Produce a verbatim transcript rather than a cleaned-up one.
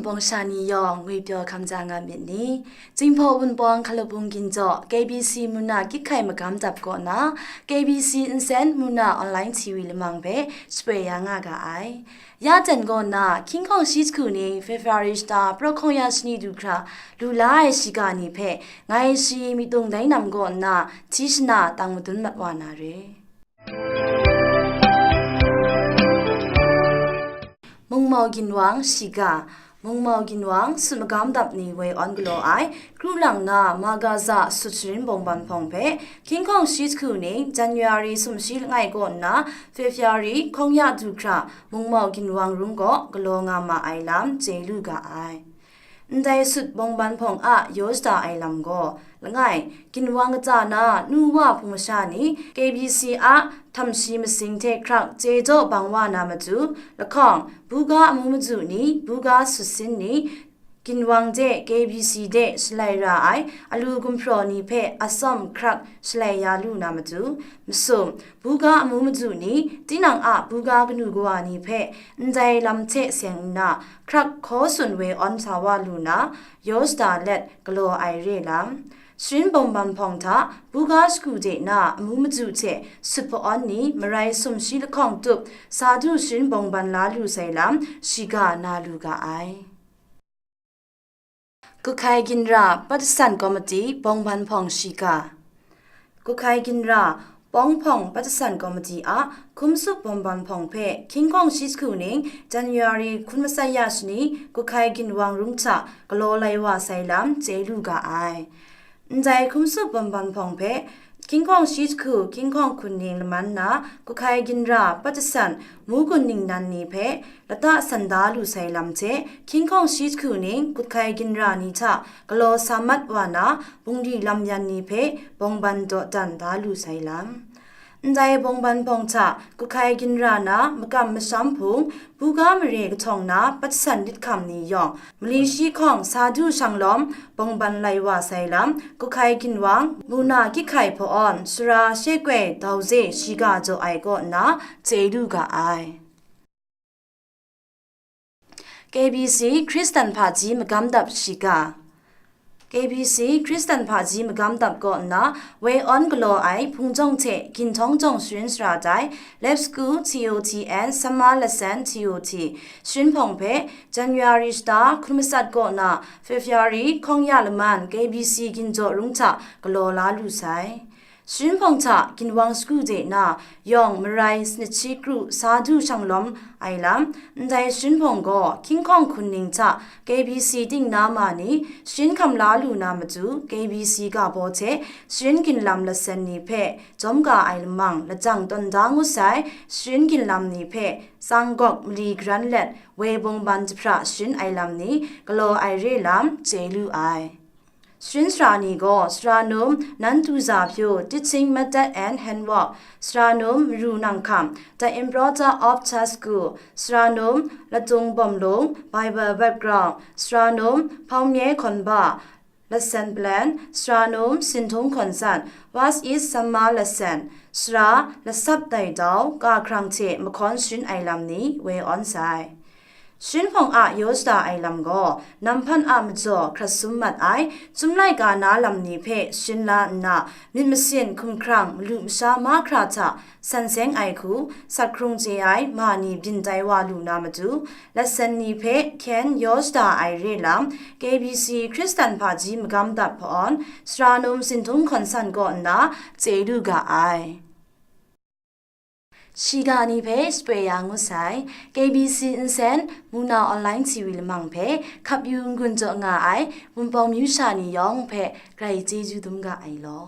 Bawng sha ni yawng ngwi pyaw hkam za nga myit ni? Jinghpaw Wunpawng Hkalabung Ginjaw, K B C Muna Kyit Hkai Magam Dap kaw na, K B C Nsen Muna Online T V lamang hpe shapoi ya nga ga ai. Ya jan kaw na, hkying hkawng shi jahku ni February shata pra hkawng ya shani du hkra lu la ai shiga ni hpe, ngai shi Myitdung Dai Nam kaw nna hti shana tang madun mat wa na re. Mungmau Ginwang shiga. Mungmau Ginwang sut magam dap ni woi awn galaw ai, kru lang na Magaza sut sharin bawngban hpawng hpe, hkying hkawng shi jahku ning January sumshi langai kaw nna February hkawng ya du hkra Mungmau Ginwang rung kaw galaw nga ma ai lam chye lu ga ai. Ndai sut bawngban hpawng a yaw shada ai lam gaw, langai, ginwang kata na nu wa hpung masha ni K B C a htam shi masing hte hkrak chye jaw bang wa na matu, lahkawng, buga amu maju ni, buga sutsin ni, ginwang de K B C de shalai ra ai alu gumhpraw ni hpe atsawm hkrak shalai ya lu na matu, masum, buga amu maju ni, tinang a buga kanu kawa ni hpe ndai lam hte seng nna, hkrak hkaw tsun woi awn sa wa lu na, yaw shada let galaw ai re lam. Sharin bawngban hpawng hta, buga shagu de na amu maju hte sut hpa-awn ni marai sumshi lahkawng tup, sa du sharin bawngban la lu sai lam, shiga na lu ga ai. Kuhkai Ginra Patasan Komiti Bawngban Hpawng Shiga. Kuhkai Ginra Bawng Hpawng Patasan Komiti a hkum tsup bawngban hpawng hpe hkying hkawng shi jahku ning January hkun masat ya shani Kuhkai Ginwang rung hta galaw lai wa sai lam chye lu ga ai. Ndai hkum tsup bawngban hpawng hpe, hkying hkawng shi jahku, hkying hkawng hkun ning laman na, Kuhkai Ginra Patasan, Mugun ningnan ni hpe lata san da lu sai lam hte, hkying hkawng shi jahku ning Kuhkai Ginra ni hta galaw sa mat wa na, bungli lam yan ni hpe bawngban dawdan da lu sai lam. Ndai bawngban hpawng hta, Kuhkai Ginra na makam masham hpung, buga mare kahtawng na Patasan lit hkam ni yawng, mali shi hkawng sa du shang lawm, bawngban lai wa sai lam, Kuhkai Ginwang, Muna Kyit Hkai Hpa-awn, Sara Shekoi Dauze shiga jaw ai kaw nna, chye lu ga ai. K B C Hkristan Hpaji Magam Dap Shiga. K B C Hkristan Hpaji Magam Dap kaw nna, woi awn galaw ai hpung jawng hte ginhtawng jawng sharin sara tai, Lep School T O T and Summer Lesson T O T, sharin hpawng hpe, January shata hkun masat kaw na February hkawng ya laman K B C Ginjaw rung hta galaw la lu sai. Sharin hpawng hta ginwang shagu de na yawng marai sanit shi kru sa du shang lawm ai lam, ndai sharin hpawng gaw hkying hkawng hkun ning hta K B C ting na ma ni sharin hkam la lu na matu, K B C ga baw hte sharin ginlam lasan ni hpe jawm ga ai lamang lajang tawn da ngut sai, sharin ginlam ni hpe tsang gawk mali garan let, woi bawngban jahpra sharin ai lam ni galaw ai re lam chye lu ai. Sharin sara ni gaw, sara num Nantuza Pyo, Teaching Method and Handwork, sara num Maru Nang Hkam, The Embroider of Church School, sara num Latung Bawm Lung, Bible Background, sara num Hpawng Nye Hkawn Ba, Lesson Plan, sara num Sintung Hkawn San, What is Summer Lesson, sara Lasap Dai Dau, Ka Hkrang hte mahkawn sharin ai lam ni woi awn sai. Sharin hpawng a yaw shada ai lam gaw, nam hpan a majaw hkrat sum mat ai, Chyum laika na lam ni hpe sharin la nna, myit masin, hkum hkrang, malu masha mahkra hta san seng ai hku, sat hkrung chye ai ma ni byin tai wa lu na matu, lasan ni hpe hkyen yaw shada ai re lam, K B C Hkristan Hpaji Magam Dap Hpa-awn, sara num Sintung Hkawn San kaw nna chye lu ga ai. Shiga ni hpe shapoi ya ngut sai, K B C Nsen, Muna Online T V lamang hpe hkap yu n-gun jaw nga ai Wunpawng myu sha ni yawng hpe grai chyeju dum ga ai law.